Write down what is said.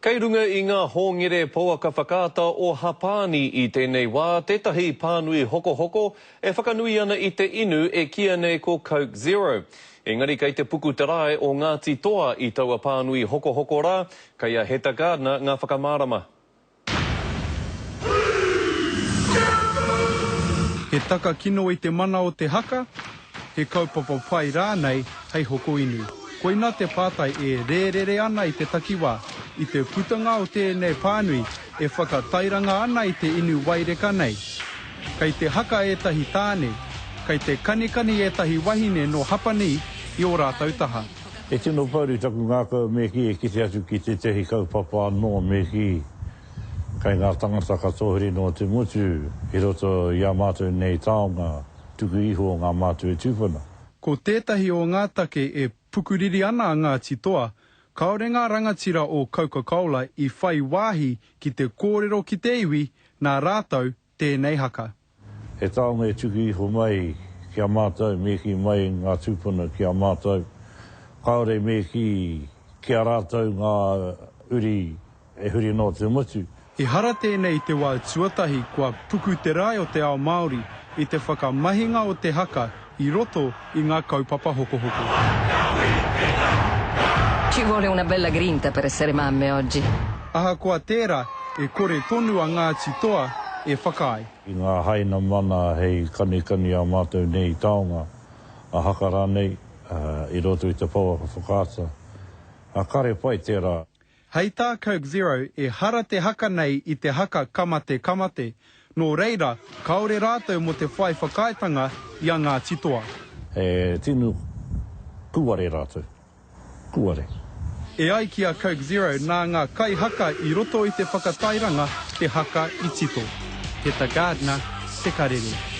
Kei runga i ngā hōngere pouaka whakaata o Hapāni i tēnei wā tētahi pānui hokohoko e whakanui ana i te inu e kīia nei ko Coke Zero. Engari kei te puku te rae o Ngāti Toa i taua pānui hokohoko rā, kei a Heta Gardner ngā whakamārama. He takakino i te mana o te haka, he kaupapa pai rānei hei hoko inu? Koina te pātai e rērere ana i te takiwā, i te putanga o tēnei pānui e whakatairanga ana i te inu waireka nei. Kei te haka ētahi tāne, kei te kanikani ētahi wahine nō Hapanī i ō rātou taha. E tino pouri taku ngākau me kī e kite atu ki tētehi kaupapa anō me kī Kei ngā tangata katoa huri noa te motu i roto i ā mātou nei taonga tuku iho o ngā mātua tūpuna. Ko tētahi o ngā take e pukuriri ana a Ngāti Toa, kāore ngā rangatira o Coca-Cola i whai wāhi ki te kōrero ki te iwi nā rātou tēnei haka. He taonga e tuku iho mai ki a mātou, me kī mai ngā tūpuna ki a mātou, kāore me kī ki a rātou ngā uri E huri noa te motu. Ehara tēnei i te wā tuatahi kua puku te rae o te ao Māori i te whakamahinga o te haka i roto i ngā kaupapa hokohoko. Ci vuole una bella grinta per essere mamme oggi. Ahakoa tērā, e kore tonu a Ngāti Toa e whakaae. I ngā haina mana hei kanikani ā mātou nei taonga, a haka rānei, i roto i te pouaka whakaata. A kare pai tērā. Hei tā Coke Zero ehara te haka nei i te haka kamate kamate, nō reira kāore rātou mō te whai whakaaetanga i a Ngāti Toa. He tino kūare rātou. Kūare. E ai ki a Coke Zero nā ngā kaihaka i roto i te whakatairanga te haka i tito. Heta Gardiner, Te Karere.